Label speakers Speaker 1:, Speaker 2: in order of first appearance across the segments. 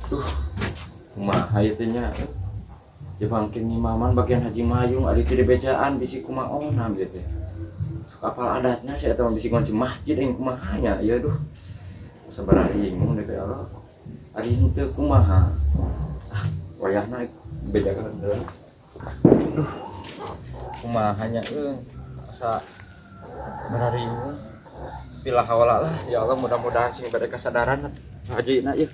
Speaker 1: Duh, kumaha ieu teh nya? Jebangkeun ngimaman bagian Haji Mayung ari teu dibejaan bisi kumaona ieu teh. Sok apal adatna sia eta mah bisi ngunci masjid aing kumaha nya ieu duh. Asa bararingung deh ya Allah. Ari henteu kumaha? Ah, wayahna bejakeun heula. Duh. Kumaha nya euy. Asa bararingung. Pilah hawala lah ya Allah, mudah-mudahan sing bade kasadaran Haji na ieu.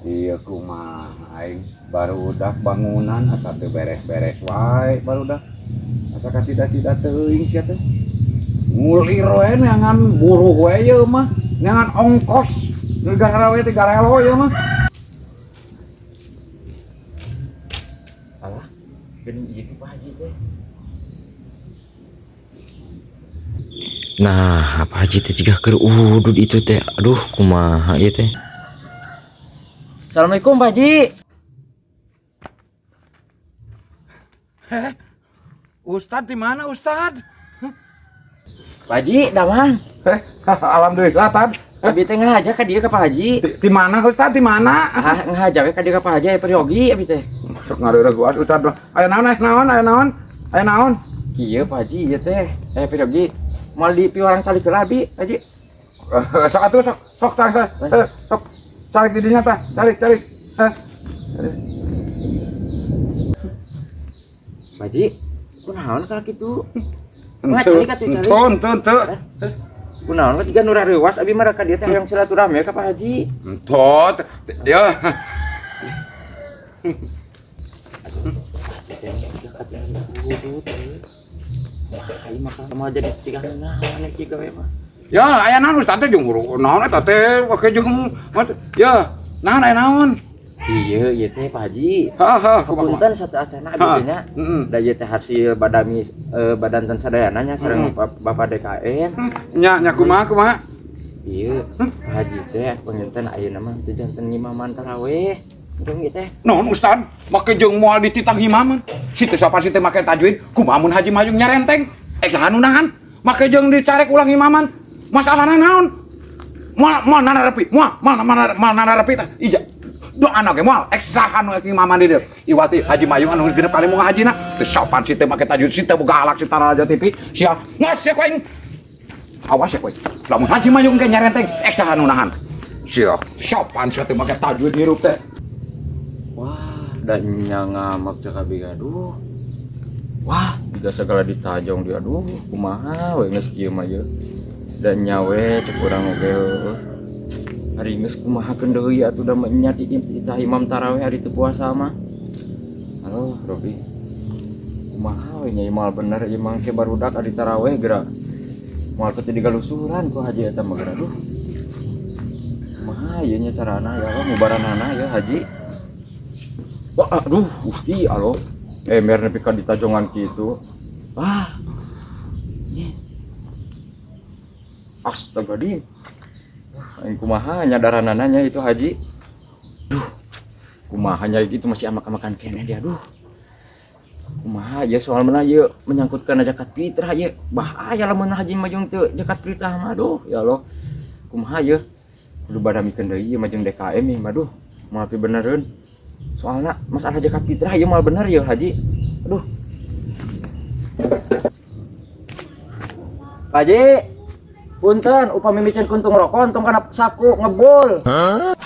Speaker 2: Iya kumaha aing barudak bangunan asa teu beres-beres wae barudak. Asa kacida-cida teuing sia teh. Ngulir we neangan buruh we ieu mah, neangan ongkos. Negara we teh garelo ieu mah.
Speaker 1: Alah, geuning ieu teh Pak Haji teh. Nah, Pak Haji teh jiga keur udud itu teh. Aduh, kumaha ieu teh. Assalamualaikum Pak Haji.
Speaker 2: Heh. Ustad di mana Ustad?
Speaker 1: Pak Haji, damang.
Speaker 2: Heh, alhamdulillah Tad.
Speaker 1: Abi teh ngajak ka dieu ka Pak Haji.
Speaker 2: Di mana Ustad? Di mana?
Speaker 1: Ah, ngajak we ka dieu ka Pak Haji aya peryogi abi teh.
Speaker 2: Sok ngareureuh Ustad. Aya naon, aya naon, aya naon? Aya naon?
Speaker 1: Kieu Pak Haji ieu teh. Aya peryogi. Moal di piwarang calik heula abi, Haji.
Speaker 2: Sok atuh sok, sok calik, sok. Calik di dinya tah, calik, calik.
Speaker 1: Pak Haji, kunaon kalau kitu? Mah calik atuh calik.
Speaker 2: Ente, ente, ente.
Speaker 1: Kunaon mah tiga nu rareuwas abi mah ka dieu teh hayang silaturahmi ka Pak Haji.
Speaker 2: Ente, ya.
Speaker 1: Mah jadi tiga naon kieu gawe mah.
Speaker 2: Ya, aya naon Ustaz teh jeung huruf naon eta teh oke jeung ya, naon aya naon?
Speaker 1: Iya, ieu teh Pak Haji.
Speaker 2: Heeh, heeh,
Speaker 1: punten satu acana abi teh nya. Da ieu teh hasil badami badan tan sadayana nya sareng Bapak DKM.
Speaker 2: Nya, nya kumaha kumaha?
Speaker 1: Iya, Pak Haji teh panginten ayeuna mah teu janten ngimaman tarawih. Jeung ieu teh.
Speaker 2: Naon Ustaz? Make jeung moal dititah ngimaman. Si teh sapa si teh make tajwid, kumaha mun Haji Mayung nyarenteng? Saha nu nahan? Make jeung dicarek ulang imaman. Masalahna naon? Moal moal nanarepi, moal moal moal nanarepi tah. Ija. Doana ge moal ek saha nu ek imaman di dieu. Iwati Haji Mayung anu genep kali mau ngahajina. Teu sopan si teh make tajwid, si teh boga alak si taraja TV. Sia ngos sia ku aing. Awas sia ku aing. Lamun Haji Mayung ge nyarenteng, ek saha nu nahan. Sia sopan sia teh make tajwid hirup teh.
Speaker 1: Wah, da nya ngamak cek abi aduh. Wah, juga segala ditajong dia aduh, kumaha we geus kieu mah ieu. Dan nyawe cek urang oge heueuh. Ari geus kumaha keun deui atuh da mah nya titah imam tarawih hari teu puasa mah. Halo, Robi. Kumaha we nya moal bener ieu mah ke barudak ari tarawih geura. Moal teu digalusuran ku haji eta mah geura duh. Kumaha ieu nya carana ya Allah mubaranana ya haji. Wah, aduh, Gusti Allah. Ember nepi ka ditajongan kitu. Wah. Astaga di. Aing kumaha nyadaranana nya itu haji. Duh. Kumaha nya gitu masih amak-amakan keneh dia aduh. Kumaha ya soal mana ieu menyangkut kana zakat fitrah ieu. Bahaya lamun haji majung teu zakat fitrah mah aduh ya Allah. Kumaha ieu? Kudu badamikeun deui ieu mah jeung DKM ieu mah aduh. Moal pi benereun. Soalna masalah zakat fitrah ieu moal bener ieu haji. Aduh. Pak Haji, punten upami micen kuntung rokok untung kana saku ngebul.
Speaker 2: Hah?